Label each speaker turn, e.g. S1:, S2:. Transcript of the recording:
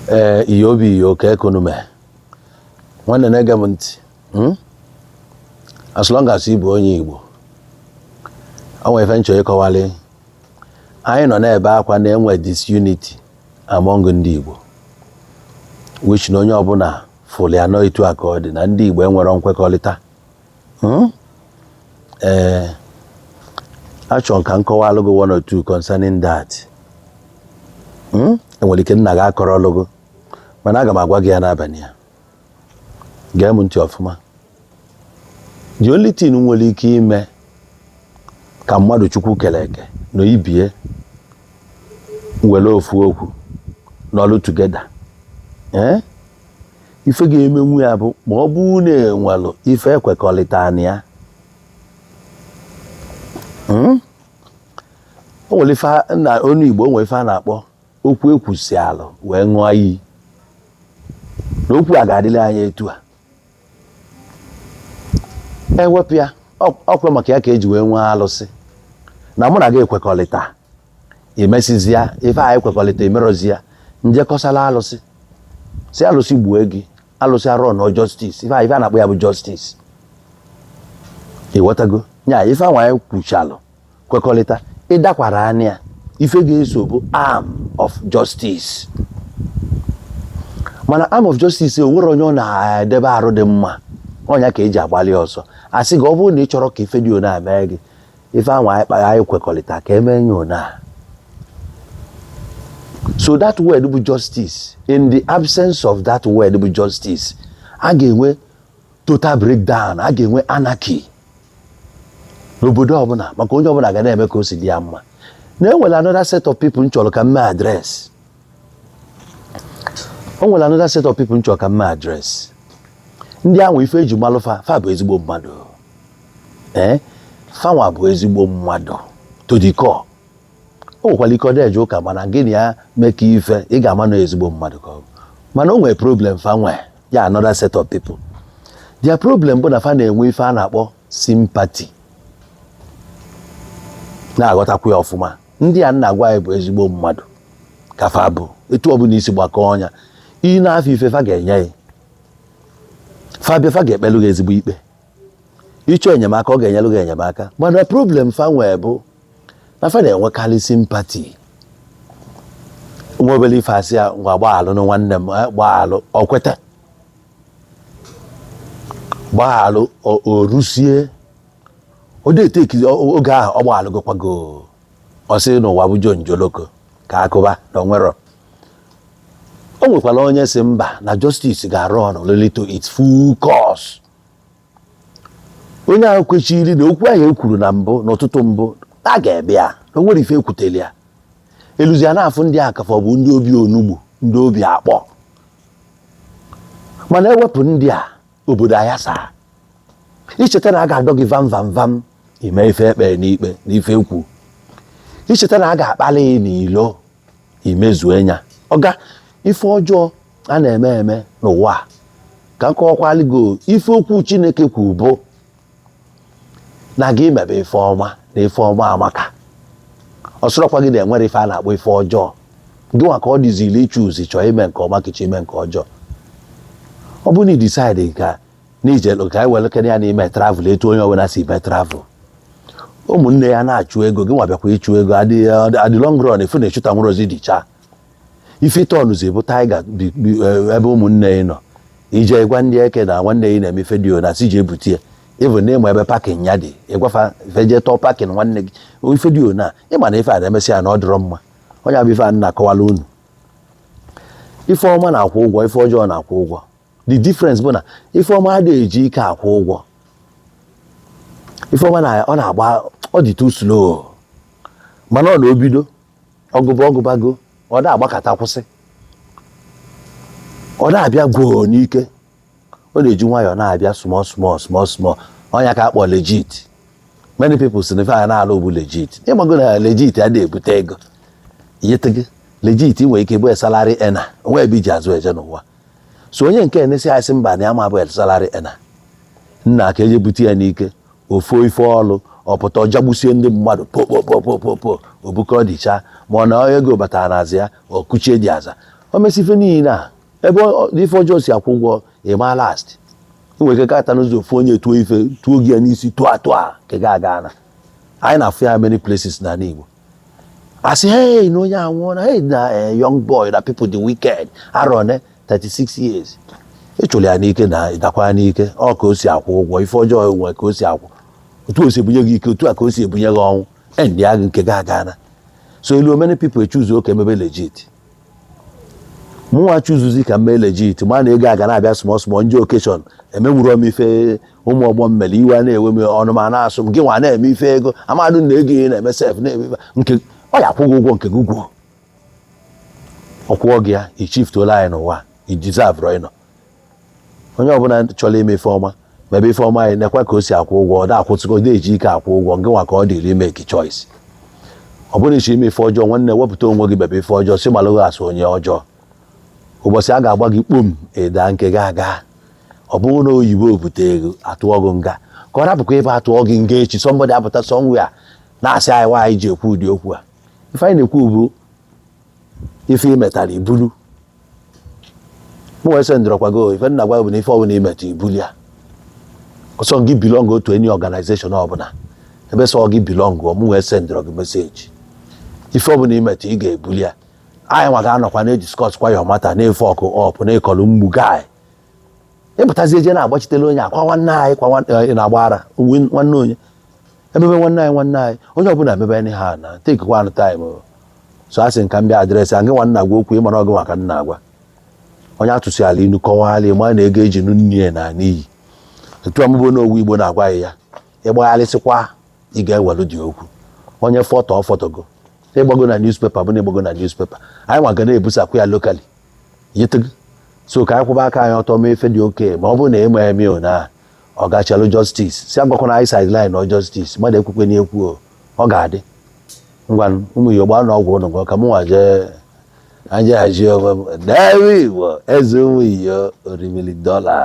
S1: Ee, iyo obi iyo ka ekonume nwanne na-ege m ntị, As long as ị bụ onye Igbo, o nwere ife nchọ ịkọwalị. Anyị nọ na-ebe akwa na-enwe disunity among ndị Igbo, which na onye ọbụla fụrụ ya nọ etu a ka ọ dị na ndị Igbo enwero nkwekọrịta. Ee, achọrọ m ka m kọwalụ gị one or two concerning that. Enwere ike nna gị akọrọlụ gị, mana aga m agwa gị ya n'abalị a. Gee m ntị ọfụma. The only thing nwere ike ime ka mmadụ Chukwu kere eke na ibie were ofu okwu nọlụ together, ee, ife ga-emenwu ya bụ ma ọ bụrụ na enwelụ ife ekwekọrịta na ya. O nwere ife na onu Igbo, o nwere ife a na-akpọ okwu ekwusi alụ wee ṅụọ iyi na okwu a ga-adịrị anyị etu a. Ewepụ ya, ọkwa maka ya ka eji wee nwee alụsị na mụ na gị ekwekọrịta. Emesizia ife anyị kwekọrịta, emerọzi ya, njekọsala alụsị si alụsị gbue gị. Alụsị arọ nọ justice, ife a na-akpọ ya bụ justice. Ịghọtago nya? Ife ahụ anyị kwuchalụ, kwekọrịta, ịdakwara anya, ife ga-eso bụ arm of justice. Mana arm of justice, o nwere onye ọ na-edebe arụ dị mma, ọnya ka eji agbalị ọsọ. Asị gị, ọ bụrụ na ị chọrọ ka ife dị one a mee gị, ife ahụ anyị kpara, anyị kwekọrịta ka emee ya one a. So that word bụ justice. In the absence of that word bụ justice, a ga-enwe total breakdown, a ga-enwe anarchy n'obodo ọbụla, maka onye ọbụla ga na-eme ka o si dị ya mma. Na enwere another set of people m chọrọ ka m mee address. O nwere another set of people m chọrọ ka m mee address. Ndị ahụ, ife eji malụ fa, fa bụ ezigbo mmadụ. Ee, fanwa bụ ezigbo mmadụ to the core. O nwekwara ike ọ dị eje ụka, mana gịnị ya mee ka ife ị ga-ama na ezigbo mmadụ ka ọ bụ. Mana o nwere problem fa nwee ya. Another set of people, their problem bụ na fa na-enwe ife a na-akpọ sympathy. Na-aghọtakwa ya ọfụma, ndị a nna agwa anyị bụ ezigbo mmadụ ka fa bụ. Etu ọbụla isi gbakọ ọnya ị na-afọ, ife fa ga-enye ya, fa bịa, fa ga-ekpelu gị ezigbo ikpe. Ịchọ enyemaka, ọ ga-enyelu gị enyemaka. Mana problem fa nwee bụ na fa na-enwekarị sympathy. Nwa obere ife, asị ya, "Ngwa, gbaghalụ nụ nwanne m." Gbaghalụ, ọ kweta gbaghalụ. O rusie, ọ dị oge ahụ ọ gbaghalụgokwago, ọ sị n'ụwa bụ jonjoloko ka akụba na onwero. O nwekwara onye si mba, na justice ga-arụ ọrụ really to its full course. Onye ahụ kwechiri na okwu ahụ e kwuru na mbụ n'ụtụtụ mbụ a ga-ebe ya na o nwere ife ekwuteli ya eluzi ya na-afụ. Ndị akafọ bụ ndị obi onugbu, ndị obi akpọ. Mana ewepụ ndị a, obodo ayasa. Icheta na a ga-adọ gị vam vam vam, ime ife ekpe n'ikpe na ife ekwu. Icheta na a ga-akpali gị n'ilo, imezue ya. Ọga, ife ọjọọ a na-eme eme n'ụwa a, ka m kọwakwalị ife okwu Chineke kwu bụ na gị mebe ife ọma na ife ọma amaka. Ọ sịrọkwa gị na enwere ife a na-akpọ ife ọjọọ. Gị nwa ka ọ dịzili ichuzi, chọọ ime nke ọma kacha ime nke ọjọọ. Ọ bụrụ na ị decide ka n'ije ka anyị were kene ya n'ime travel, etu onye ọbụla si mee travel, ụmụnne ya na-achụ ego, gị nwa bịakwa ịchụ ego, adị long run, efu na ịchụta nwere ozi dịcha ife tọnụzi bụ tiger ebe ụmụnne ya nọ. Ije gwa ndị eke na nwanne ya na-eme ife dị na si ji ebute ya, ịbụ na ịma ebe parking ya dị, ịgwafa ife jee tọọ parking nwanne gị ife dị na ịma na ife a na-emesị ya na ọ dịrọ mma. Onye bụ ife a na-akọwala unu, ife ọma na-akwụ ụgwọ, ife ọjọọ na-akwụ ụgwọ. The difference bụ na ife ọma adịghị eji ike akwụ ụgwọ. Ife ọma na ọ na-agba, ọ dị too slow, mana ọ na-obido ọgụba ọgụbago, ọ na-agbakọta kwụsị, ọ na-abịa gwoo n'ike. Ọ na-eji nwayọọ na-abịa small small small small. Ọnya ka akpọ legit. Many people si na ife a na-alụ bụ legit. Ịmago na legit adịghị ebute ego iyetego. Legit ị nwere ike bụ salary earner, onwe ebe iji azụ eje n'ụwa. So onye nke enesi asị mba, na ya ma bụ salary earner, nna ka eje bute ya n'ike ofo ife ọlụ, ọpụta ọjagbusie ndị mmadụ popopopopopo, obukọ dịcha. Ma ọ na ego batara n'azụ ya, ọ kuchie dị aza. O mesi ife niile a, ebe ife ọjọọ si akwụ ụgwọ, ịma last ị nwere ike gata n'ụzọ, ofu onye tuo ife tuo gị ya n'isi, tụọ atụ a nke ga aga na anyị na-afụ ya many places n'ala Igbo. Asị, hey, na onye anwụọ na, hey, na young boy, na people dị wicked. Arọ ne 36 years, ịchụrụ ya n'ike na ịdakwa ya n'ike. Ọ ka o si akwụ ụgwọ ife ọjọọ nwe ka o si akwụ. Otu o si ebunye gị ike, otu a ka o si ebunye gị ọnwụ end ya gị nke gị aga na. So elu, many people choose ka emebe legit. Mụnwa choosuzi ka m mee legit, ma na ego aga na-abịa small small. Ndị occasion emenwuro m ife ụmụ ọgbọ m mere, iwe na-ewe m, ọnụ ma na-asụ m, gị nwa na-eme ife ego amadụ na ego ị na-eme sef na-eme ife nke ọ ya akwụ gị ụgwọ nke gị gwuo ọkwụọ gị ya. I chiftuola anyị n'ụwa, i deserve ịnọ. Onye ọbụla chọrọ ime ife ọma, mebe ife ọma. Anyị nekwa ka o si akwụ ụgwọ. Ọ da akwụsịgo, na-eji ike akwụ ụgwọ. Ngị nwa ka ọ dịrị ime choice. Ọ bụrụ iche ime ife ọjọọ, nwanne, wepụta onwe gị mebe ife ọjọọ, si malụghị asụ onye ọjọọ. Ụbọchị a ga-agba gị kpom, ịda nke gị aga. Ọ bụrụ na oyibo bute ego, atụọ gị nga, ka ọ rapụkwa ebe atụọ gị nga echi, somebody apụta somewhere na-asị anyị nwaanyị ji ekwu ụdị okwu a. Ife anyị na-ekwu bụ ife ị metara ibulu. Mụ wee sị ndọrọkwago ife nna gwa bụ na ife ọbụla imeta ibulu ya. Ọsọ gị belong otu any organization ọbụla, ebe sọ gị belong, mụ wee sendịrọ gị message. Ife ọbụla imeta, ị ga-ebuli ya. Anyị nwa ga-anọkwa na-ediscuss kwa your matter, na-efe ọkụ ọpụ na-ekọlụ mgbu guy. Ịpụtazi eje na-agbachitele onye akwa nwanne anyị kwa ị na-agba ara nwanne onye emebe nwanne anyị, nwanne anyị, onye ọbụla emebe ha na take one time o. So a sị nka m bịa address a. Gị nwanna agwa okwu, ịmara ọgụ maka nna agwa onye atụsi ala inu kọwala ma na ego eji nụ nne ya na n'iyi. Etu ọmụbụ n'owu Igbo na-agwa ya, ịgbagharịsịkwa, ị ga-ewelu dị okwu onye fọtọ ọfọtọgo. Ịgbago na newspaper bụ na ịgbago na newspaper, anyị nwa ga na-ebusakwa ya locally yetego. So ka anyị kwụba aka anyị ọtọ mee ife dị oke. Ma ọ bụrụ na ịma eme o na ọ gachalụ justice, si agwakwana anyị sideline ọ justice. Mmadụ ekwukwe n'ekwu o, ọ ga-adị ngwa. Ụmụ Igbo, gbaa na ọgwụ ụnụ ngwa ka mụ nwa jee anyị jee hazie onwe m n'ebe Igbo eze ụmụ iyo orimili dọla.